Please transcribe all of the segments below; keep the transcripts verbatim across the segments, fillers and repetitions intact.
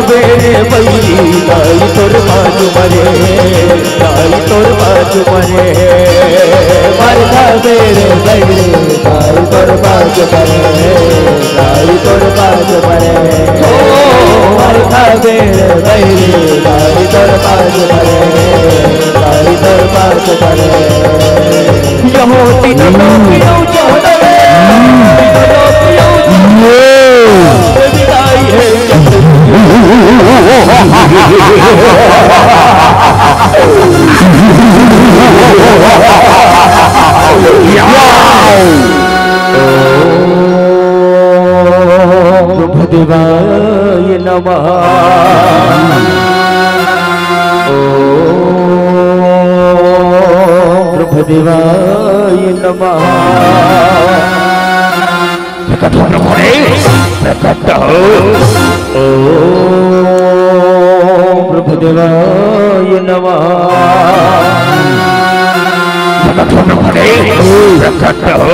बेरे बैरी दाई तोर बाजू मरे, दाई तोर बाजू मरे। मर खा बेरे बैरी दाई तोर बाजू मरे, दाई तोर बाजू मरे। ओ मर खा बेरे बैरी दाई तोर बाजू मरे, दाई तोर बाजू मरे। यहो तीनों लोग यहो चाहता है, तीनों लोग यहो चाहता है। ब्रह्मदेवाय नमः। ओम ब्रह्मदेवाय नमः। प्रकट हो प्रभु रे, प्रकट हो। ओम ब्रह्मदेवाय नमः। प्रकट हो प्रभु रे, प्रकट हो।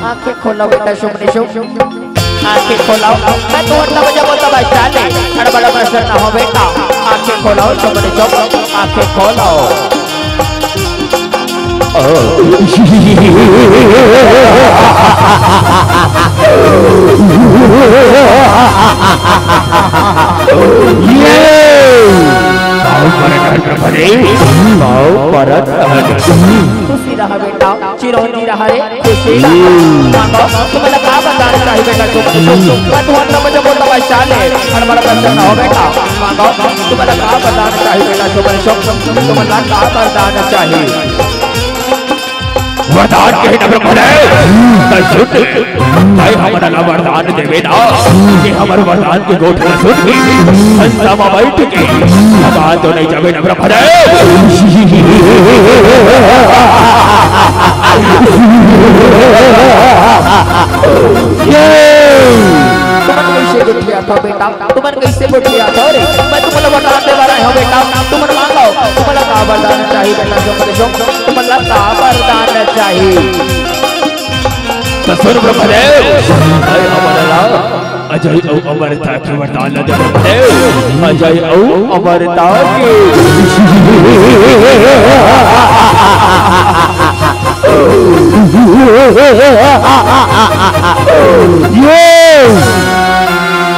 आंखें खोलो बेटा, शुभ निशुभ। आंखें खोलो। मैं तो मतलब जब तब चले, हड़बड़ प्रसन्न हो बेटा। आंखें खोलो, शुभ निशुभ। आंखें खोलो। खुशी रहा बेटा, चिरौंजी रहा रे, खुशी रहा। मांगो, तुम्हें लगा बता चाहिए बेटा, तुम, तुम, तुम, मैं तुम्हारा नंबर जब बोलता भाई चाले, हड़बड़ प्रसन्न हो बेटा। मांगो, तुम्हें लगा बता चाहिए बेटा, तुम, तुम, तुम्हें लगा बता चाहिए। वरदान कहे न ब्रह्मदेव, तै सुन, तै हमन ला वरदान देवे ना, ये हमर वरदान के गोठ ला सुन के, हंसा मा बैठ के, लगा तो नहीं जावे न ब्रह्मदेव। ये तुमन कैसे गोठियाथव बेटा? तुमन कैसे गोठियाथव रे? मैं तुमन ला वरदान दे बर आए हंव बेटा। तुमन मांगव, तुमन ला का वरदान चाही बेटा? जो करे जो, तुमन ला का वरदान चाही? त सुन ब्रह्मदेव, अरे हमन ला अजय अउ अमरता के वरदान ला दे ब्रह्मदेव, अजय अउ अमरता के। ये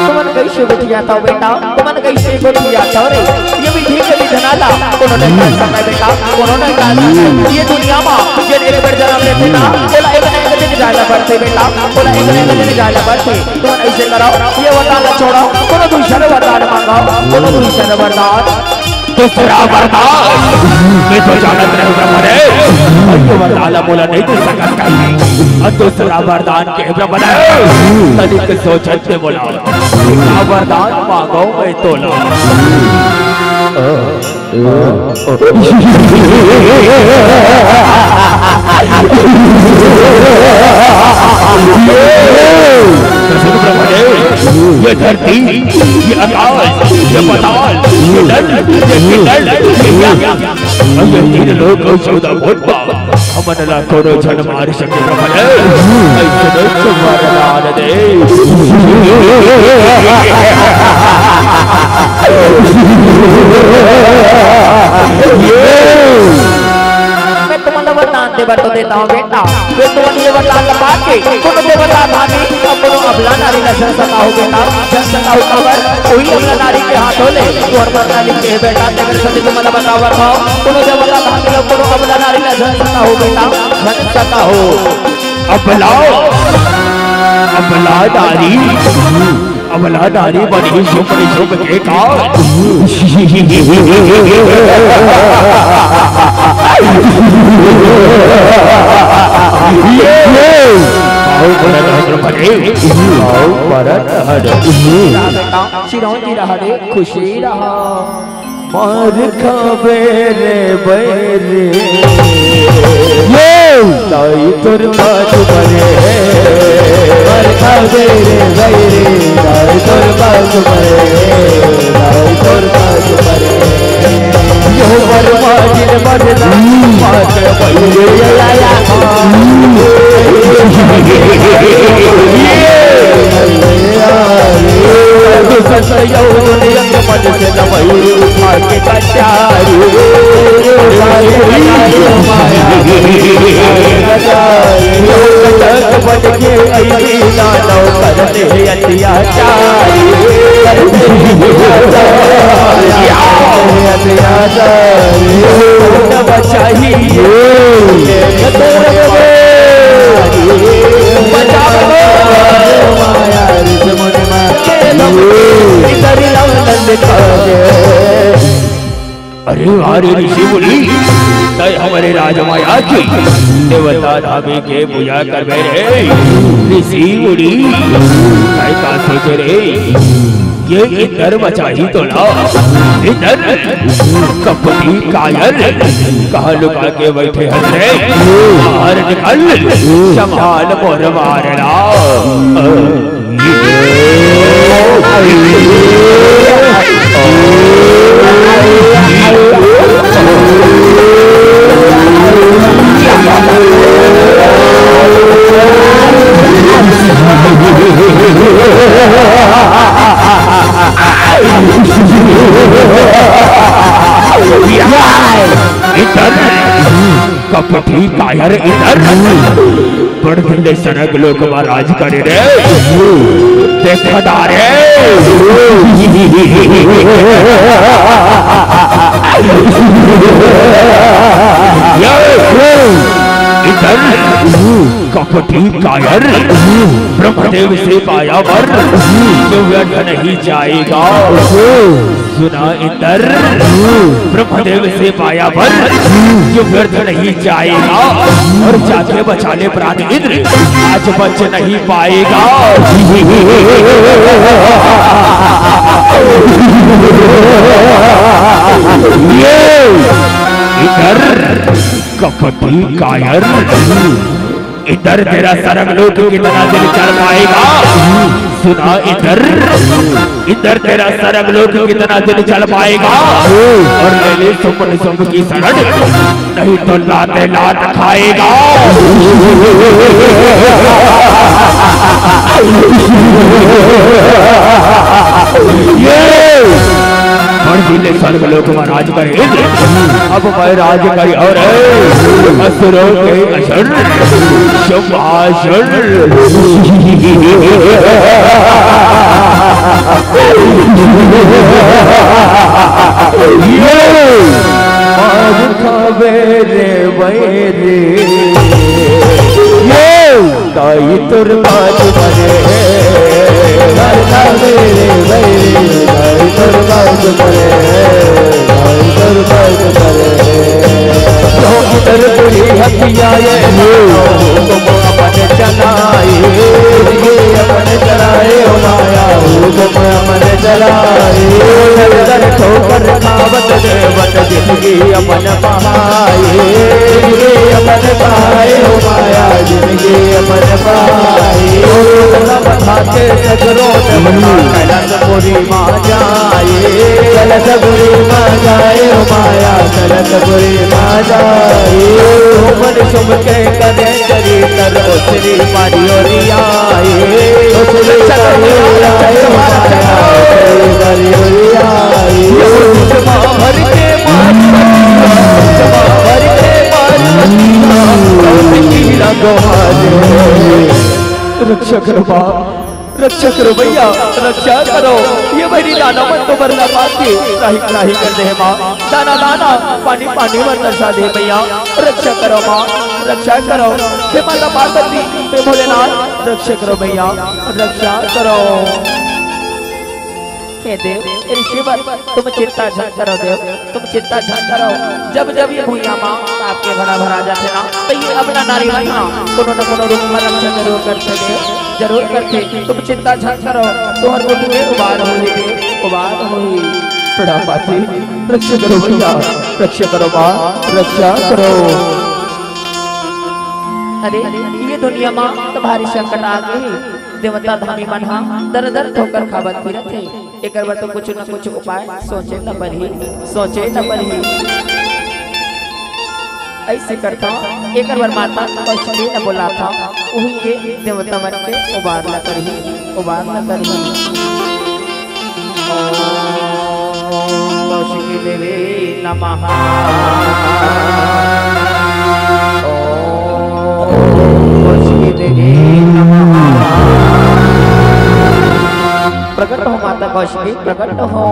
तुमन कैसे गोठियाथव बेटा? तुमन कैसे गोठियाथव रे? ये विधि के विधना ला कोनो नहीं कर सकय बेटा, कोनो नहीं कर सकय। ये दुनिया मा जेन एक बेर जन्म लेथे ना, ओला एक न एक दिन जाय ला पड़थे बेटा, ओला एक न एक दिन जाय ला पड़थे। तुमन ऐसे करव, ये वरदान ला छोड़व, कोनो दूसर वरदान मांगव, कोनो दूसर वरदान। दूसरा वरदान? मैं तो जानत रहेंव ब्रह्मदेव, ये वरदान ला मोला नहीं दे सकत कहीं। अउ दूसरा वरदान के ब्रह्मदेव, तनिक सोचत दे मोला। का वरदान मांगव मैं तोला? ये धरती, ये आकाश, ये पाताल, ये दंड, ये पिंडल, ये यम, ये तीन लोक अउ चौदह भुवन, हमन ला कोनो झन मार सके न भले, अइसने वरदान दे। मैं तुमन ला वरदान दे बर तो देता हूँ बेटा, मैं तुमन ये वरदान ला पाके कोनो देवता भाभी अउ कोनो अबला नारी ला झन सताहू बेटा, झन सताहू काबर, उही अबला नारी के हाथों ले तोर वरदान लिखे हे बेटा, तेकर सेती तुमन ला बतावत हंव, कोनो देवता भाभी अउ कोनो अबला नारी ला झन सताहू बेटा, झन सताहू। अबला, अबला नारी, अबला नारी बनी शुभ शुभ के का? ये, ये। आओ परत हर बने, आओ परत हर। चिरौंजी रहा रे, खुशी रहा। मार खाबे रे बैरी, ये दाई तोर बाजू मरे। मार खाबे रे बैरी, दाई तोर बाजू मरे, दाई तोर बाजू मरे। यो बरवा जिन मरना, मार बैरी, या, या, या। संत योग नियत मन से नवई उठा के कटारी। योग बन के अइली दानव करते अत्याचारी। करते अत्याचारी। अत्याचारी। तब चाहिए। बचाओ। अरे वाह रे ऋषि मुनि, तय हमरे राजमाया की देवता धामी के पूजा करबे रे। ऋषि मुनि, तय का सोचे रे? ये इंदर बचाही तोला। इंदर, कपटी कायर, कहाँ लुका के बैठे हस रे? बाहर निकल, संभाल मोर मारना। इंदर, कपटी कायर इंदर, बड़ दिन ले सरग लोक मा राज करे रे। देखा डारे। इंदर, कपटी कायर, ब्रह्मदेव से पाया वर, जो व्यर्थ नहीं जाएगा। सुना इंदर, ब्रह्मदेव से पाया वर, जो व्यर्थ नहीं जाएगा। और जाके बचा ले प्राण इंद्र, आज बच नहीं पाएगा। ये इंदर, कपटी कायर, इंदर तेरा सरग लोक कितना दिन चल पाएगा? सुना इंदर, इंदर तेरा सरग लोक कितना दिन चल पाएगा? और ले ले सुपन सुप की शरण, नहीं तो लाते लात खाएगा। ये बड़ दिन ले सरग लोक मा राज करे, अब मैं राज करी और असुरों के असन संभाषण। ये आज खबेरे बैरे। ये दाई तोर बाजू परे, दाई तोर बाजू परे, दाई तोर बाजू परे, दाई तोर बाजू परे। तो इधर बुरी हथिया ये, हुकुम अपन चलाए, ये अपन चलाए, ओ माया, हुकुम अपन चलाए। दर दर ठोकर खावत देवत जिंदगी अपन पाए, जिंदगी अपन पाए, ओ माया, जिंदगी अपन पाए। ओ सब खाके सगरो देवता कलश पूरी माँ जाए, कलश पूरी माँ जाए, ओ माया, कलश पूरी माँ जाए। ओ मन शुभ के करे चरितर ओ श्री परियोरिया। रक्षा करो माँ, रक्षा करो भैया, रक्षा करो। ये मेरी नाना मन तो बरना माँ की राही राही कर दे माँ, दाना दाना पानी पानी वर दर्शा दे भैया। रक्षा करो माँ, रक्षा करो। हे माता पार्वती, हे भोलेनाथ, रक्षा करो भैया, रक्षा करो। हे देव, हे ऋषिवर, तुम चिंता झन करो देव, तुम चिंता झन करो। जब जब ये भुइयां माँ पाप के घड़ा भरा जाथे ना, तो ये अपना नारी मन ना कोनो न कोनो रूप में रक्षा जरूर करथे देव, जरूर करथे। तुम चिंता झन करो, तोहर दुख के उबार होही देव, उबार होही। प्रणाम माती, रक्षा करो भैया, रक्षा करो माँ, रक्षा करो। अरे, ये दुनिया मा तो भारी संकट आ गई। देवता धामी मन हा दर दर ठोकर खावत फिरत हे। एकर बर तो कुछ न कुछ उपाय सोचे न परही, सोचे न परही। ऐसे करता, एकर बर माता कौशली न बोलाता, उही ये देवता मन के उबार न करही, उबार न करही। देवी नमः। ओम कौशिकी देवी नमः। प्रकट हो माता कौशिकी, प्रकट हो।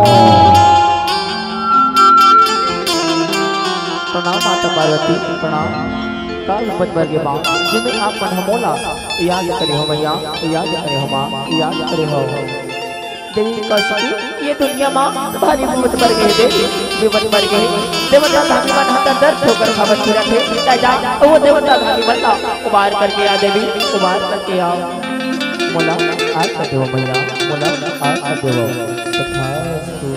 प्रणाम माता पार्वती, प्रणाम। काल उपज बर गे माँ, जिन्हें आप मन हमोला याद करे हो मैया, याद करे हो माँ, याद करे हो। देवी कौशिकी, ये दुनिया मा भारी विपत बर गे हे देवी, विपत बर गे हे। देवता धामी मन ह दर दर ठोकर खावत फिरत हे। जा, जा, वो देवता धामी मन ला उबार करके आ देवी, उबार करके आ। मोला आस देवो मैया, मोला आस देवो। तथास्तु।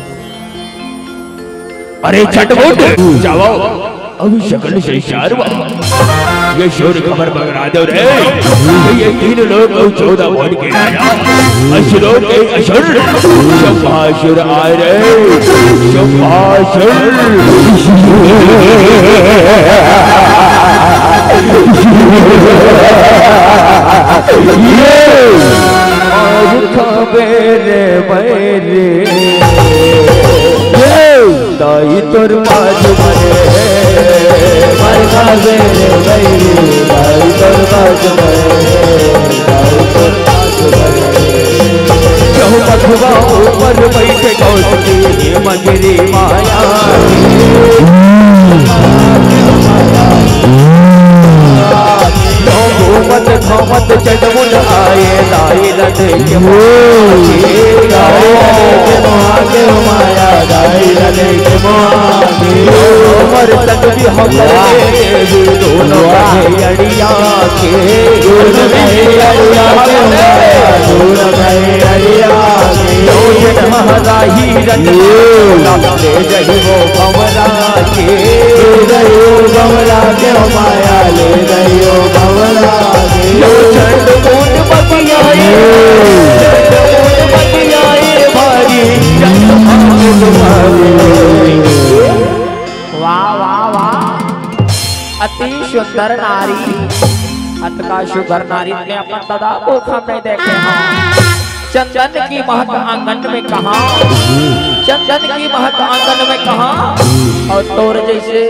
अरे झटमुट जावव, अभी सकल संसार मा ये शोर खबर बगरा दो रे। ये तीन लोक अउ चौदह भुवन के राजा असुरों के असुर शंभासुर आए रे, शंभासुर। ये और खबेर बैरे। ये दाई तोर बाजू में, मर खाबे रे बैरी, दाई तोर बाजू में, दाई तोर बाजू में। जो मखुआ ऊपर बैठे कौशिकी मगरी माया। घूमत घूमत चटमुट आए, दाई ला देखे मोहा के, दाई ला देखे मोहा के, माया दाई ला देखे मोहा के। हमर संग भी हमर देखे, दोनों कहे अड़िया के, दोनों कहे अड़िया के, दोनों कहे अड़िया के। दोनों महाराही रंग ले जइबो भंवरा के। ले जइबो भंवरा के, ओ माया, ले जइबो भंवरा के। यो चंड मुंड बतियाए, चंड मुंड बतियाए भारी, चंड भाग भारी। वाह, वाह, वाह। अति सुंदर नारी, अतका सुघर नारी ने अपन दादा को हम नहीं देखे हैं। चंदन की महक आंगन में कहाँ, चंदन की महक आंगन में कहाँ, और तोर जैसे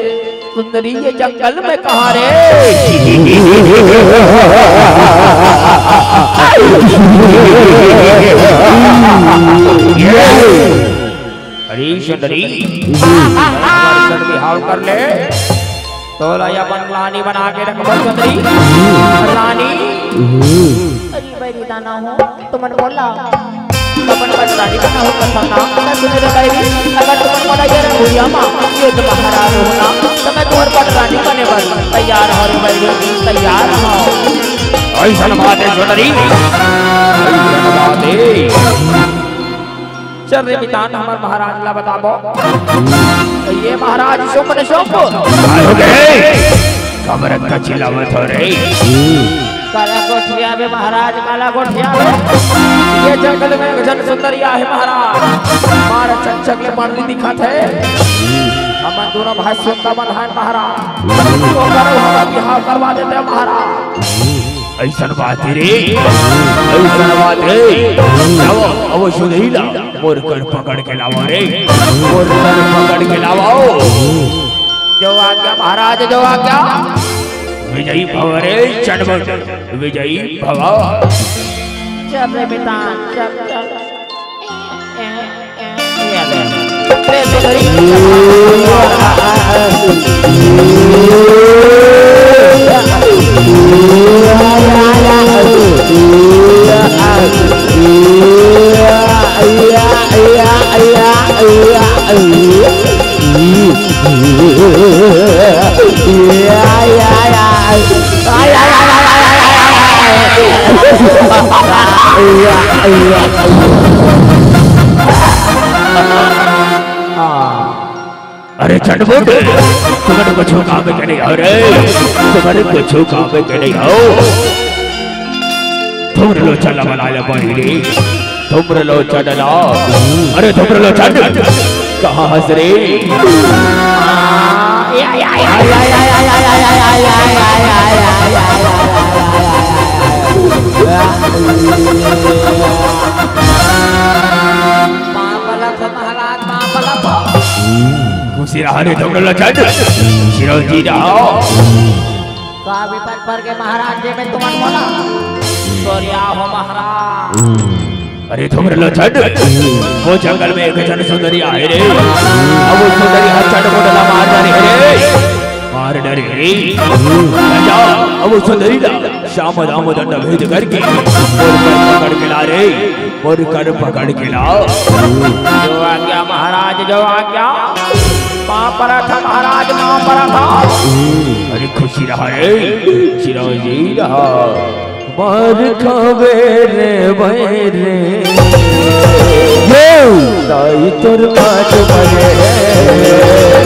सुंदरी ये जंगल में कहाँ रे? अरे सुंदरी, हमारे साथ बिहाव कर ले। तोला अपन रानी बना के रखबो सुंदरी। रानी। अरे बैरी दाना हो, तुमन मोला अपन बर रानी बनाहू कथव ना। मैं सुने रे बैरी, अगर तुमन मोला ये रंगुरिया मा, ये तो महाराज हो ना, तो मैं तुम्हारे बर रानी बने बर तैयार हूँ रे बैरी, तैयार हूँ। ऐसन बात है सुंदरी, ऐसन बात है। चल रे मितान, हमर महाराज ला बताबो। ये महाराज शुंभ निशुंभ। काय हो गे? काबर अतका चिल्लावत हो रे? काला गोठियाबे महाराज, काला गोठियाबे। ये जंगल में एक झन सुंदरिया हे महाराज। मार चकचक ले मारनी दिखत हे। हमन दोनों भाई सुंदर मन हन महाराज। ओकर हमर बिहाव करवा देते महाराज। अइसन बात हे रे, अइसन बात हे। लावव, अउ सुंदरी ला मोर कर पकड़ के लावव रे, मोर कर पकड़ के लावव। जो आज्ञा महाराज, जो आज्ञा। विजयी भव रे चटबट, विजयी भव। चल रे मितान, चल, चल। अरे चटबट, तुमन कुछु काम के नहीं हो रे, तुमन कुछु काम के नहीं हो। धूम्रलोचन ला बला ले पहिली, धूम्रलोचन ला। अरे धूम्रलोचन, कहाँ हस रे? पाँव पलक हो महाराज, पाँव पलक हो। सिराहने तुम लोग चंद, सिरोजी रहो। का विपद पर के महाराज जी में तुमन मोला? सोरिया हो महाराज। अरे तुम लोग चंद, वो जंगल में एक जन सुंदरी आए रे। अब वो सुंदरी हर चंद को डला मार डाली है रे। मार डाली है रे। जा, अब वो सुंदरी ला। श्याम दाम दंड भेज करके मोर कर पकड़ के ला रे, मोर कर पकड़ के ला। जो आज्ञा महाराज, जो आज्ञा। माँ परत ह महाराज, माँ परत ह। अरे खुशी रहा रे, चिरंजीवी रहा। मार खावे रे भाई रे। ताई तोर पाँच बने हे,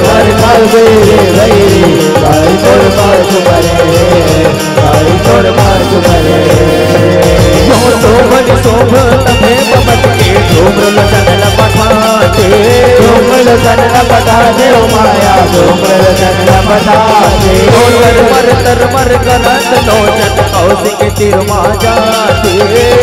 मार खावे रे भाई रे, ताई तोर पाँच बने हे, ताई तोर पाँच बने हे। यो तो मन शोभ तभे बमत के, धूम्र लोचन न पठाते, धूम्र लोचन न पठाते, ओ माया, धूम्र लोचन न पठाते। ओ तर मर तर मर करत लोचन, कौशिक तीर मा जाते।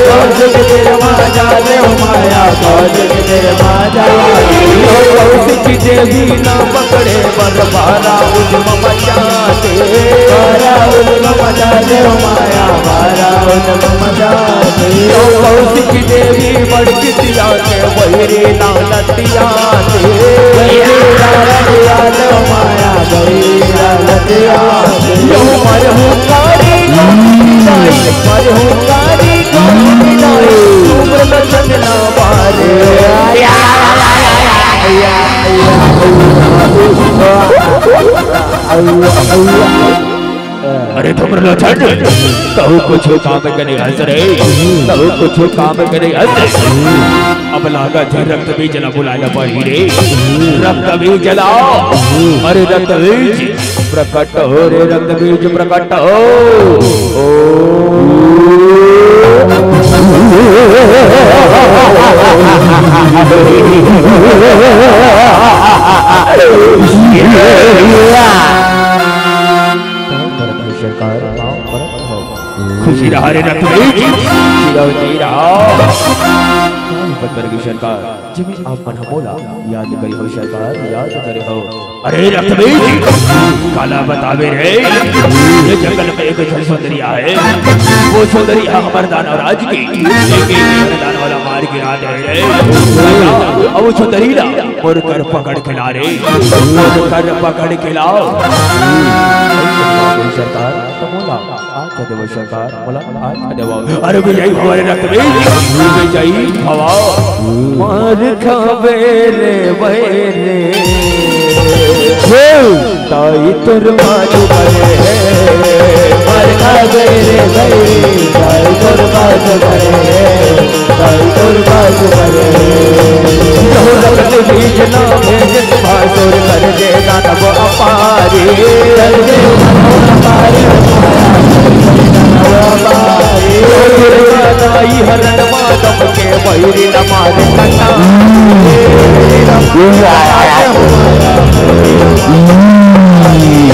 कौशिक तीर मा जाते, ओ माया, कौशिक तीर मा जाते। ओ कौशिक देवी ना पकड़े बर, बारा उद्यम मचाते। बारा उद्यम मचाते, ओ माया, बारा उद्यम मचाते। ओ कौशिक देवी बड़की सिया के वैरी लालतिया से। वैरी लालतिया से, ओ माया, वैरी लालतिया से। यो मरहु कारी गोरी दाई, मरहु कारी गोरी दाई, उम्र न चंदना बारे। अरे तुम लोग चंद, कहूँ कुछ काम करे हंस रे, कहूँ कुछ काम करे हंस। अब लागत हे रक्त बीज ला बुलाए ला परी रे। रक्त बीज लाओ। अरे रक्त बीज प्रकट हो रे, रक्त बीज प्रकट हो। ओ। खुशी रहा रे रक्त बीज, चिरंजीवी रहा। पत्थर की सरकार, जिमे आप मन ह मोला याद करे हो सरकार, याद करे हो। अरे रक्त बीज, काला बतावे रे, ये जंगल में एक झन सुंदरी आए, वो सुंदरी ह हमर दानव राज की, लेकिन हमर दानव ला मार गिरा दे रे। अब वो सुंदरी ला मोर कर पकड़ के ला रे, मोर कर पकड़ के लाओ। सरकार, तो मोला आज्ञा देवो सरकार, मोला आज्ञा देवो। अरे विजयी भव रे रक्त बीज, विजयी भव। मार खावे रे वैरे। ताई तोर बाजू बने हे। मार खावे रे वैरे, ताई तोर बाजू बने हे। ताई तोर बाजू बने हे। जो रक्त बीज ना भेजत भासुर, कर दे दानव अपारी। कर दे दानव अपारी। दुर्गा दाई हरण माधव के बैरी न मारे कटा।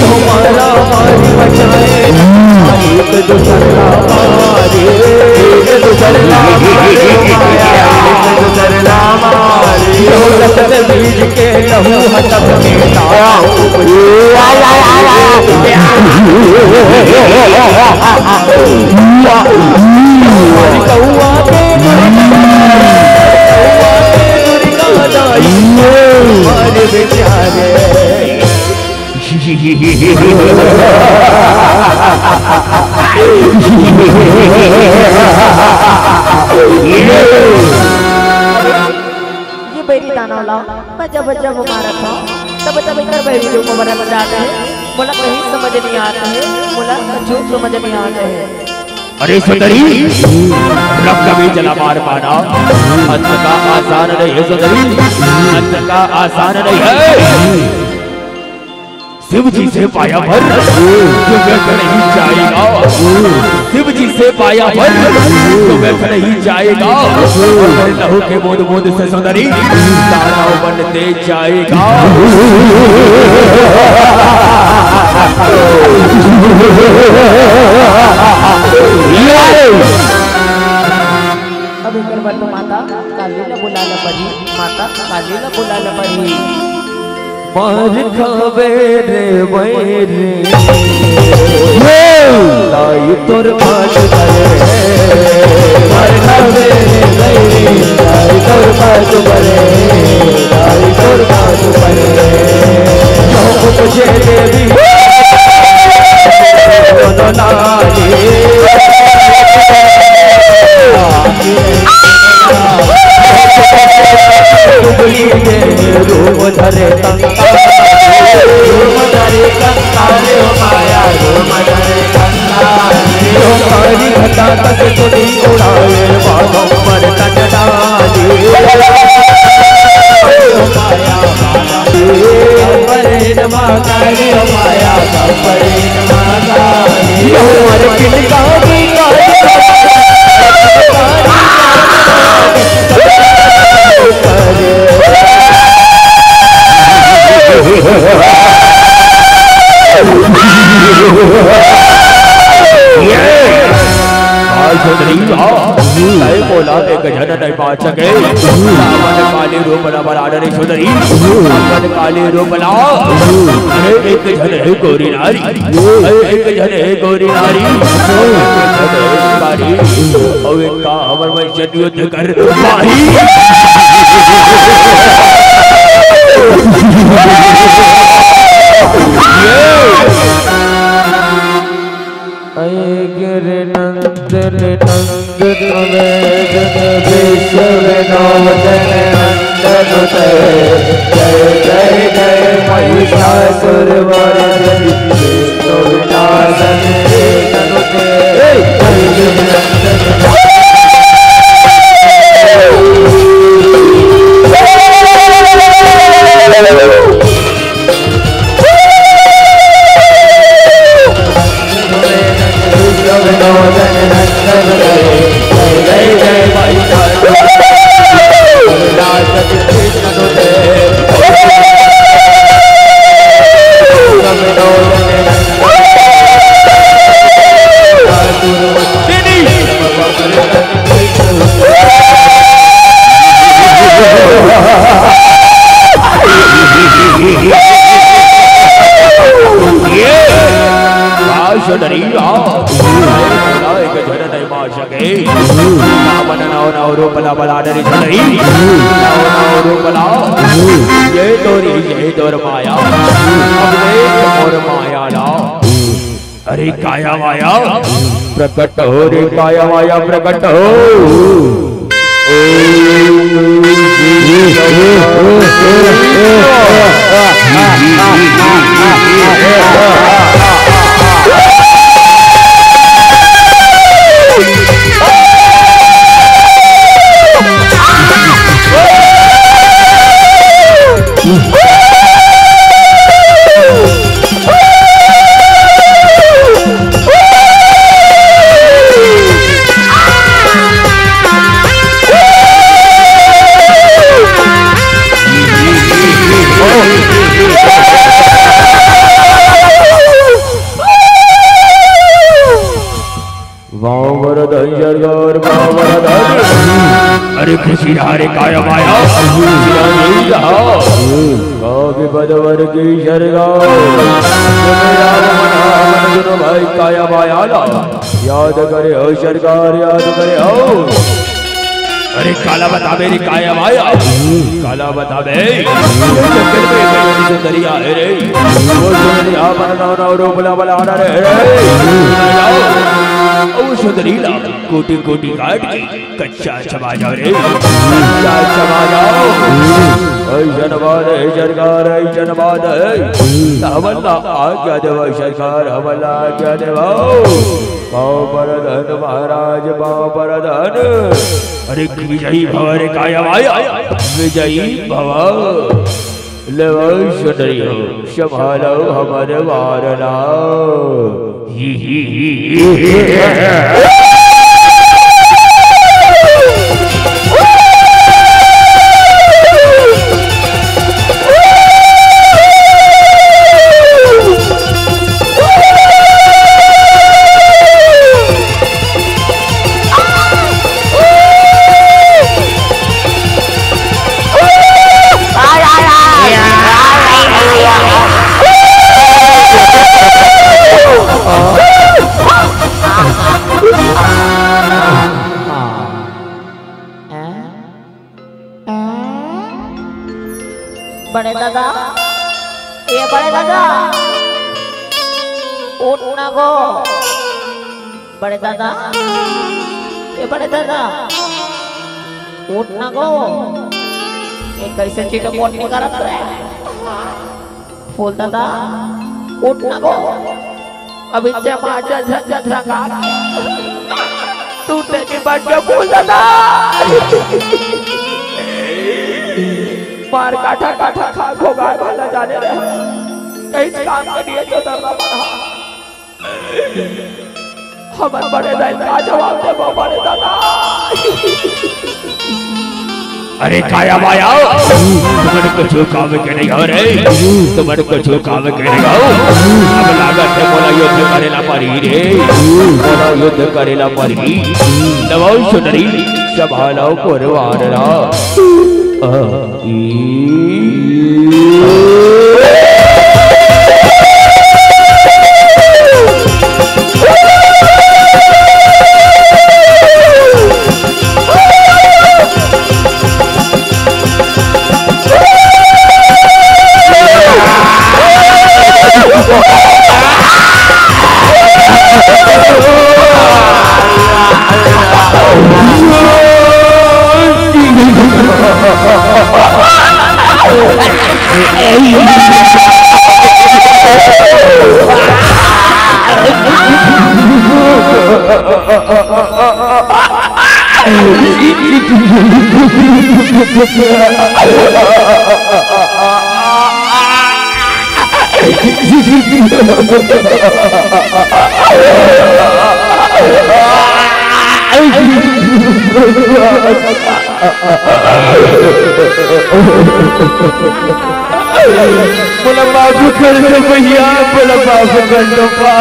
हमारा मारी बचाए, एक दूसर ला मारे, एक दूसर ला मारे, एक दूसर ला मारे। दौलत बीज के लहू हतम के ताऊ। ये बैरी दानव ला मैं जब जब मारत हूँ, तब तब इकर बैरी लोग मरत जाते हैं। मोला कहीं समझ नहीं आते हैं, मोला कुछ समझ नहीं आते हैं। अरे सुंदरी, रक्त बीज ला मार पाना अतना आसान नहीं है सुंदरी, अतना आसान नहीं है। शिव जी से पाया वर जो व्यर्थ नहीं जाएगा। शिव जी से पाया वर जो व्यर्थ नहीं जाएगा। और लहू के बूंद बूंद से सुंदरी दानव बनते जाएगा। अब एक बार तो माता काली ला बुलाना पड़ी, माता काली ला बुलाना पड़ी। मार खावे रे वैरी, लाई तोर बात करे। मार खावे रे वैरी, लाई तोर बात करे, लाई तोर बात करे। जो मुझे देवी नारी, डुबली दे रूप धरे कंकाल। रूप धरे कंकाल, ओ माया, रूप धरे कंकाल। जो कारी घटा तक तुझी उड़ाए, बाबा पर तन डाली। ओ माया, माया। परेन महाकाली, ओ माया, परेन महाकाली। यो हर किनका की काली। ये। आज सुंदरी का, तय बोला एक जन नहीं पास सके। सावन काली रूप ला बला डरे सुंदरी। सावन काली रूप ला। अरे एक जन हे गोरी नारी। अरे एक जन हे गोरी नारी। एक जन हे नारी। अउ एक का हमर में जन युद्ध कर पाही। ऐ गिरि नंदन नंदन वेदन विश्व विनोदन नंदन जय जय जय महिषासुर मर्दन विष्णु विनाशन हे तनुते। ऐ गिरि नंदन ये भाषण नहीं रहा। एक जन नहीं मार सके। नावन नौ नौ रूप ला बला डरी छलई। नौ नौ रूप ला। ये तोरी, ये तोर माया। अब देख मोर माया ला। अरे काया माया प्रकट हो रे, काया माया प्रकट हो। वाह वरदान सरकार, वाह वरदान। अरे खुशी रहा रे काया माया, खुशी रहा। काव्य पद वर की सरकार। भाई काया माया ला याद करे हो सरकार, याद करे हो। अरे काला बताबे रे काया माया, काला बताबे। ये चक्कर में एक सुंदरी आए रे। वो सुंदरी आपन नौ नौ रूप ला बला रे। ओ सुंदरी ला कोटि कोटि काट के कच्चा चबा जाओ रे, कच्चा चबा जाओ। ऐसन बात है सरकार, ऐसन बात है। हमन ला आज्ञा देवा सरकार, हमन ला आज्ञा देवा। पाँव परत हन महाराज, पाँव परत हन। अरे विजयी भव रे काया माया, विजयी भव। ले भाई सुंदरी हो, संभालो हमर वार ला। बड़े दादा, ए बड़े दादा, उठ ना गो। बड़े दादा, ए बड़े दादा, उठ ना गो। ये कैसे चिटपोट नहीं करत रे? फूल दादा, उठ ना गो। अभी जमाजा झंझट रंगा के टूटे के बन गया फूल दादा। मार काठा काठा खा घोगाए वाला जाने रहे। कहीं काम के लिए तो डरना पड़ा। हमर बड़े दाई का जवाब देबो बड़े दादा। अरे काया माया, तुमन कुछु काम के नहीं हो रे, तुमन कुछु काम के नहीं हो। अब लागत हे मोला युद्ध करेला परी रे, मोला युद्ध करेला परी। नवौ सुंदरी, संभालौ पुरवार ला। आ, ई। बोला बाबू कर दो भैया, बोला बाबू कर दो पा।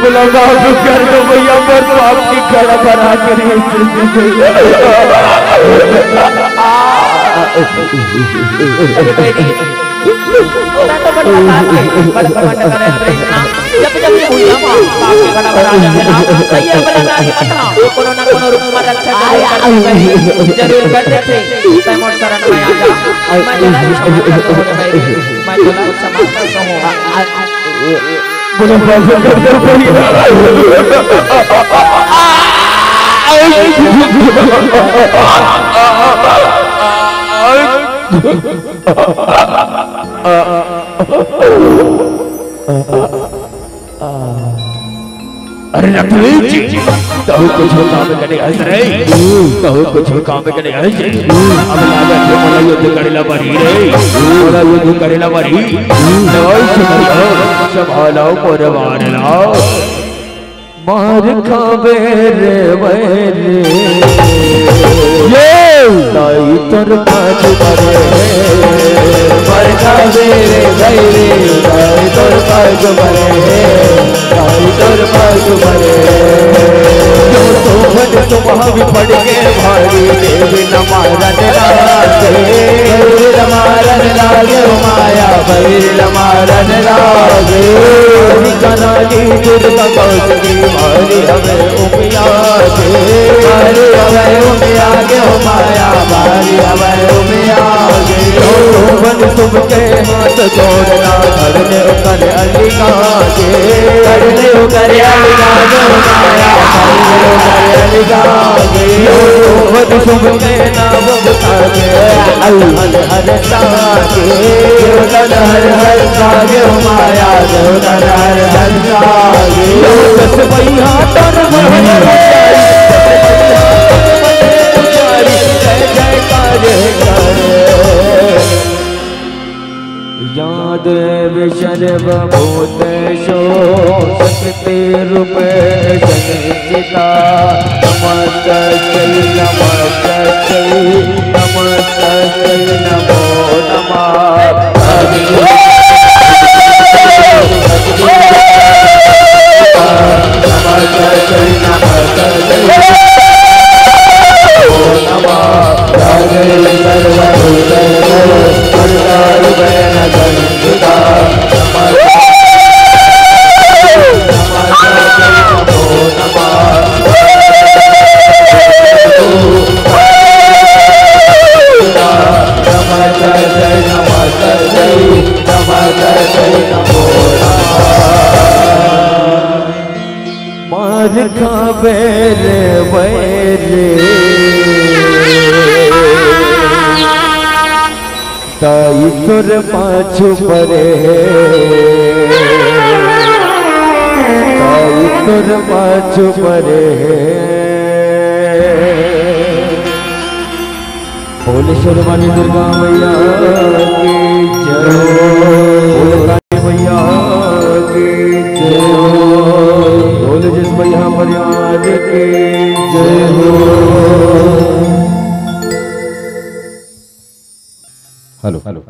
बोला बाबू कर दो भैया, पर पाप की कड़ा बना के नहीं। अरे बेटी, मैं तो बन बता के, बन बन करे रे ना। जब जब ये भुइयां म पाप के घड़ा भरा जाथे ना, त ये बड़ा गाड़ी बता, कोनो ना कोनो रूप म रक्षा जरूर करथे, जरूर कर देथे। तैं मोर शरण म आ जा, मैं तेला क्षमा कर दूं रे बेटी, मैं तेला क्षमा कर दूं। बोलो बाबू कर दो भैया। अरे रघुवीर जी, तहु कुछु काम के नहीं आइस रे, तहु कुछु काम के नहीं आइस। अब लागत हे मोला युद्ध करेला परी रे, मोला युद्ध करेला परी। जय श्री राम, संभालो परिवार ला। मार खाबे रे वैरी, ये दाई तोर पाछू परे हे। मार खाबे रे वैरी, दाई तोर पाछू परे हे। दाई तोर पाछू परे हे। जो सोहन सुमह भी पड़ के भारी, देव न मारन लागे। देव न मारन लागे माया, बैर न मारन लागे। हरि कना की दुर्गा कौशली मारी हमें उमिया के। मारी हमें उमिया के हो माया, मारी हमें उमिया के। जो सोहन सुमह के हाथ जोड़ना, धरने उतर अली गाजे। धरने उतर अली गाजे, माया, धरने उतर अली गाजे। यो सोहन सुमह के नाम बताजे। अल, अल, अल, साजे। देवतन हर हर साजे, माया, देवतन हर हर साजे। यो दस भैया तर महल पुजारी, दस भैया तर महल पुजारी, जय जयकार करे। या देवी सर्वभूतेषु शक्तिरूपेण संस्थिता। नमस्तस्यै, नमस्तस्यै, नमस्तस्यै नमो नमः। खाबे रे बैरी, ताई तोर पाछू परे हे, ताई तोर पाछू परे हे। बोले शेरवाली दुर्गा मैया की जय, बोले काली मैया की जय, बोले जिस मैया फरियाद की जय हो। Hello, hello.